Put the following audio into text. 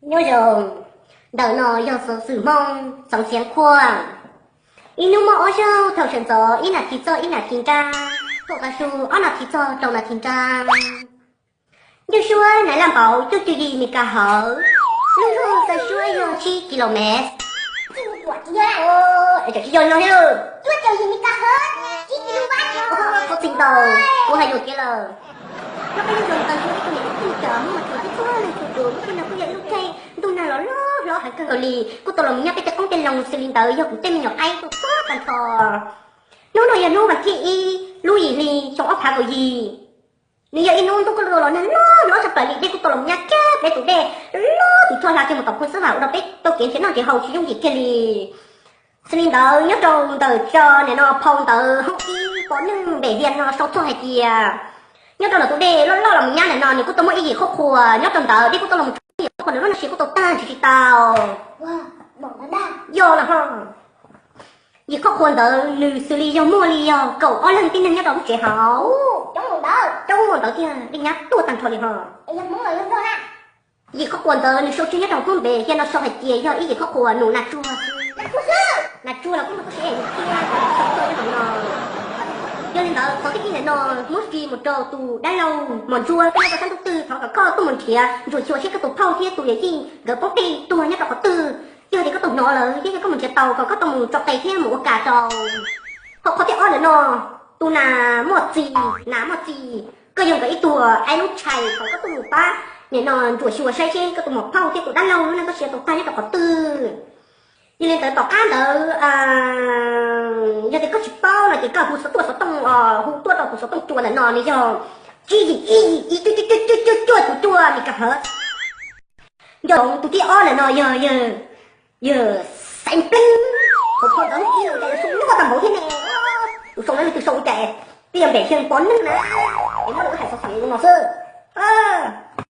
Nyob zoo, ntawm no yog xov xwm Hmoob Txoov Xeev Khuam. Ib hnub muaj ob zaug thaum sawv ntxov ib nas this txog ib nas this nrab, thaum tav su ob nas this txog rau nas this nrab. Ncauj suab naiv laj npaum cuaj caum yim mi kas hawv, lub nroog xa suab yog tsib ki lo mev. Tsis yog li no thiab. Qhov txi ntau, kuv hais lus tiag lawm. Lub peb lub zoo taw suab ib tug niam tub tub cov Hmoob mas txhua txhua leej txhua tus, lub peb no kuj yog ib lub caij ntuj nag los loj hlob heev kawg nkaus li, kuj tau los mus nyob peb tej qoob tej loo xws li ntawd yog kuv tej me nyuam qaib tuaj tuaj tag nrho. Hnub no yog hnub vas thib ib lub yim hli xyoo ob phav kaum yim. Nws yog ib hnub ntuj kuj los nag loj hlob tshaj plaws li, dej kuj tau los mus nyab kiag peb tus dej loj tus tshoj hla kiag mus tom phoo xwb vam ua rau peb tau kev nrhiav noj nrhiav haus tsis yooj yim kiag li. Xws li ntawd nyob rau ntawm tso nim no phau ntawv hoob ib pov neeg npem hias no sau txog hais tias nyob rau ntawm tus dej loj loj los mus nyab nim no nws kuj tau muaj ib yim qhov qhuas nyob rau ntawd, dej kuj tau los mus tshoob yim qhov qhuas nws lub neej siv kuj tau tag nrho tsis tau. Yog los ho, yim qhov qhuas ntawd nws xws li yog muaj li yog kaum ob leeg tib neeg nyob rau lub tsev hauv. Coob ntawd tiag, dej nyab tuaj tag nrho li ho. Yim qhov qhuas ntawd nws sau tseg nyob rau hoob npem hias no sau hais tias yog ib yim qhov qhuas num nas tsuag. Nas tsuag los kuj muaj tub siab nws thiab, sau tuaj nyob rau no. Yog li ntawd qhov thib ib ntawm no muab fij mus rau tus dab laug Mos Ntsuab, koj nyob rau sab ntuj twg thov kom koj tuaj mus nrhiav ntsuam xyuas seb koj tus phauj thiab tus yawm yij nkawd poob dej tuag nyob rau qhov twg. Yog tias koj tau hnov lawm thiab yog koj mus nrhiav tau kom koj tau mus tso tes thiab mus ua kas rau. Ho qhov thib ob ntawm no, tus nas muaj txi, nas muaj txi, koj yog nkawd ib tug aib lub tshais thov koj tuaj mus pab nim no ntsuam xyuas saib seb koj tus muam phauj thiab tus dab laug lub neej txoj sia tau tag nyob rau qhov twg. Yog li ntawd tom qab ntawd, yog tias koj tsis paub no ces koj hu xov tuaj xov tooj, hu tuaj rau tus xov tooj cua ntawm no nws yog tsib yim ib yim ib cuaj cuaj cuaj cuaj cuaj tus cuaj mi kas hawv. Nco tus thib ob ntawm no yog yawg Xeev Pleeb, tus phau ntawv ib no cas yuav sau nyuaj tag npaum thiab ne. Tus sau ntawv leej twg sau cas, twb yog npem hias pov neeg na, es muab rau wb hais xov xwm no xwb.